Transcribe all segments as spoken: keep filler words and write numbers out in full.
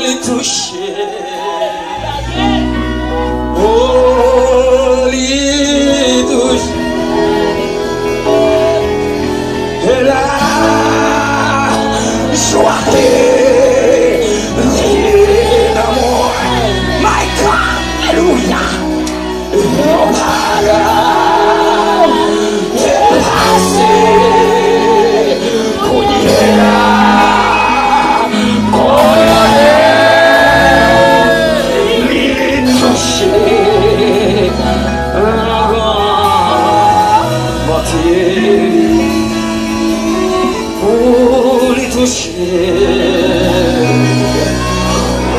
Li touche. Oh, li touche. E la, jwa te vin nan mwen. My God, alelouya. Yon bagay te pase. Kounye a, konnen li touche. Bondye pou li touche.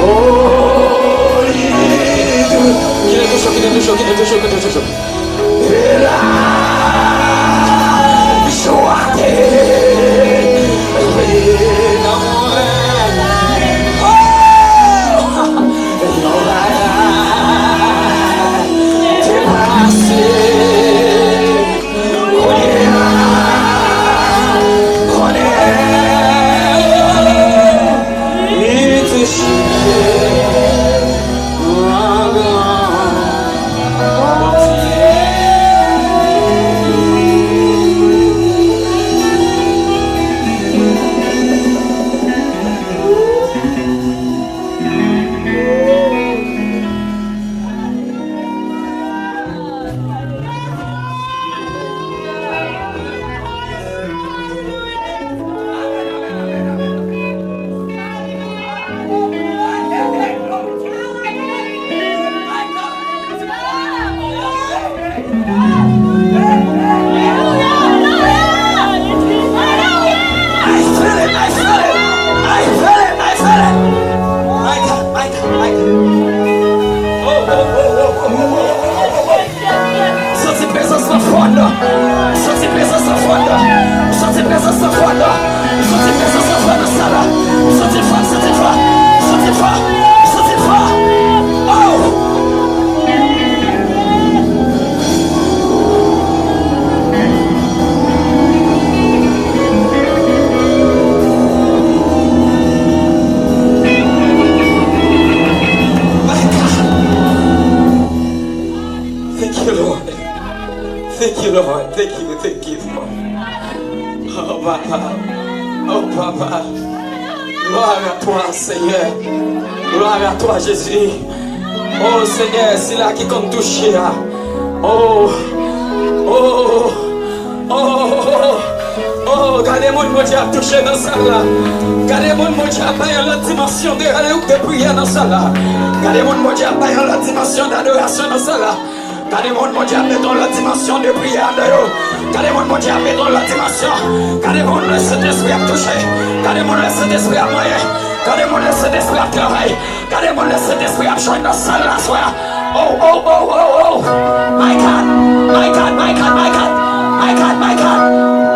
Oh, li tou-, ki te touche, ki te touche, ki te touche, ki te touche. E la, jwa te vin nan mwen. Oh, yon bagay te pase. Kounye a, konnen li touche. I feel it, I feel it, I feel it, I feel it. My God, my God, my God. Oh, oh, oh. Santi prezans lan fò. Santi prezans lan fò. Santi prezans lan fò. Santi prezans lan fò nan sal la. Santi fò, santi fò. Santi fò, santi fò. Oh! My God. Thank you, Lord. Thank you, Lord. Thank you, thank you, Lord. Oh, Papa. Oh, Papa. Gloire à toi, Seigneur. Gloire à toi, Jésus. Oh, Seigneur, sila ki konn touche a. Oh, oh, oh, oh, oh, oh, gade moun Bondye ap touche nan sal la. Gade moun Bondye ap bay yon lòt dimansyon de, de priyè nan sal la. Gade moun Bondye ap bay yon lòt dimansyon dadorasyon nan sal la. Gade moun Bondye ap mete yon lòt dimansyon de priyè anndan yo. Gade moun Bondye ap mete yon lòt dimansyon. Gade moun Lesentespri ap touche. Gade moun Lesentespri ap manyen. Gade moun Lesentespri ap travay. Gade moun Lesentespri ap jwenn nan sal la aswè a. Oh, oh, oh, oh, oh. My God, my God, my God, my God. My God, my God.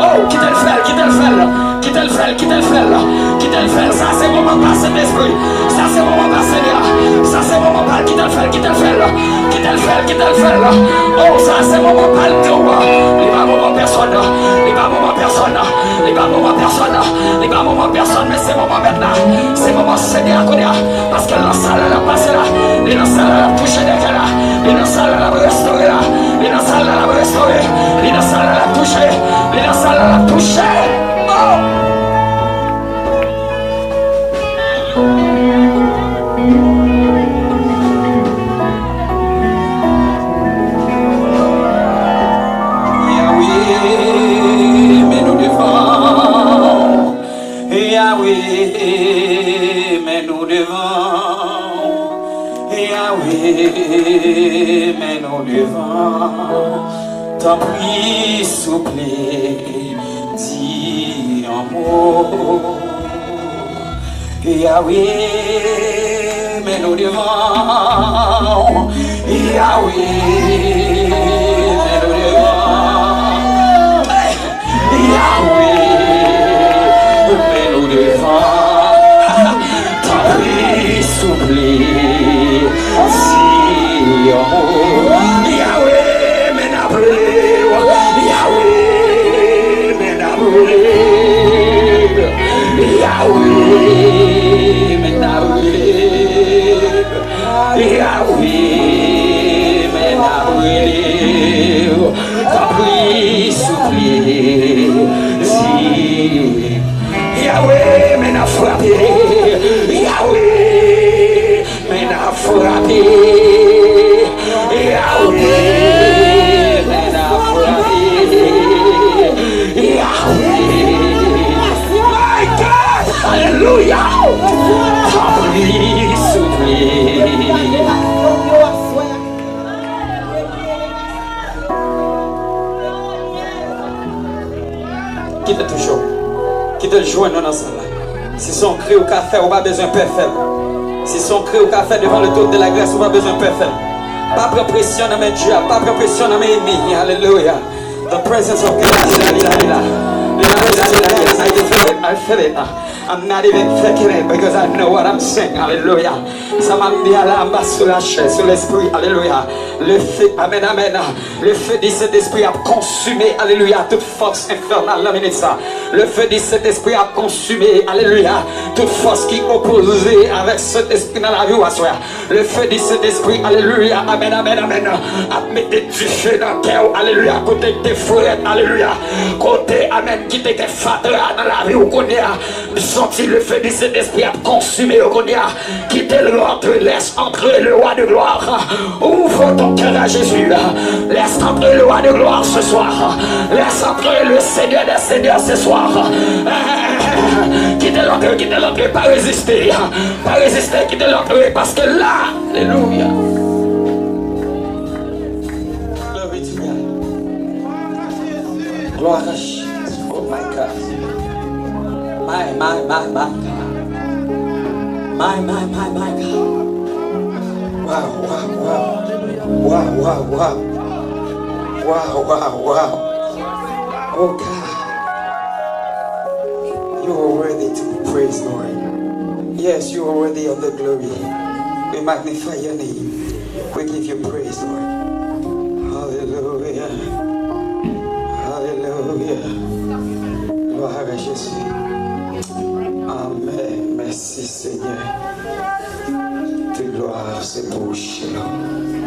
Oh, kite l fè l, kite l fè l. Kite l fè l, kite l fè l. Kite l fè l. Sa se moman pa Sentespri. Sa se moman pa Senyè. Sa se moman pa l. Kite l fè l, kite l fè l. Kite l fè l, kite l fè l. Oh, sa se moman pa l tou. Li pa moman pèsòn. Li pa moman pèsòn. Li pa moman pèsòn. Li pa moman pèsòn, men se moman Mèt la. Se moman Senyè a kounye a. Paske l nan sal la, l ap pase la. Li nan sal la, l ap touche dèyè la. Li nan sal la, l ap restore la. Li nan sal la, l ap restore. Li nan sal la, l ap touche. Li nan sal la, l ap touche. Oh! Yahweh, men nou devan. Yahweh, men nou devan. Yahweh, men nou devan. Tanpri, souple, di yon mo. Yahweh, men nou devan. Yahweh, men nou devan. Hey! Yahweh, men nou devan. Tanpri, souple, di yon mo. Yahweh, men n ap rele w. Yahweh, men n ap rele w. Yahweh, men n ap rele w. Jwenn nou nan sal la. Si se yon kri ou ka fè, ou pa bezwen pè fè l. Si se yon kri ou ka fè devan le trône de la grâce, ou pa bezwen pè fè l. Pa pran presyon nan men dyab, pa pran presyon nan men ènmi. Alelouya. The presence of God is here. Alelouya. I feel it. I feel it. I'm not even faking it because I know what I'm saying. Alelouya. Sa m ap di a la, m pa sou lachè, sou lespri. Alelouya. Le feu, amen, amen. Le feu du Saint-Esprit ap konsime, alelouya, tout fòs enfènal nan minit sa. Le feu du Saint-Esprit ap konsime, alelouya, tout fòs ki opoze avèk Sentespri nan lavi w aswè a. Le feu du Saint-Esprit, alelouya, amen, amen, amen, ap mete dife nan kè w, alelouya, kote k te frèt, alelouya, kote, amen, ki te gen fatra nan lavi w kounye a. M santi le feu du Saint-Esprit ap konsime yo kounye a. Kite l rantre, laisse entrer le roi de gloire. Ouvre ton cœur à Jésus. Laisse entrer le roi de gloire ce soir. Laisse entrer le Seigneur des seigneurs ce soir. Kite l antre, kite l antre, pa reziste. Pa reziste, kite l antre, paske la, alelouya. Glory to God. Glory to Jesus. Oh my God. My, my, my, my God. My, my, my, my God. Wow, wow, wow. Wow, wow, wow. Wow, wow, wow. Oh God. You are worthy to be praised, Lord. Yes, you are worthy of the glory. We magnify your name. We give you praise, Lord. Hallelujah. Hallelujah. Gloire à Jésus. Amen. Merci, Seigneur. Toute gloire, c'est pour Shalom.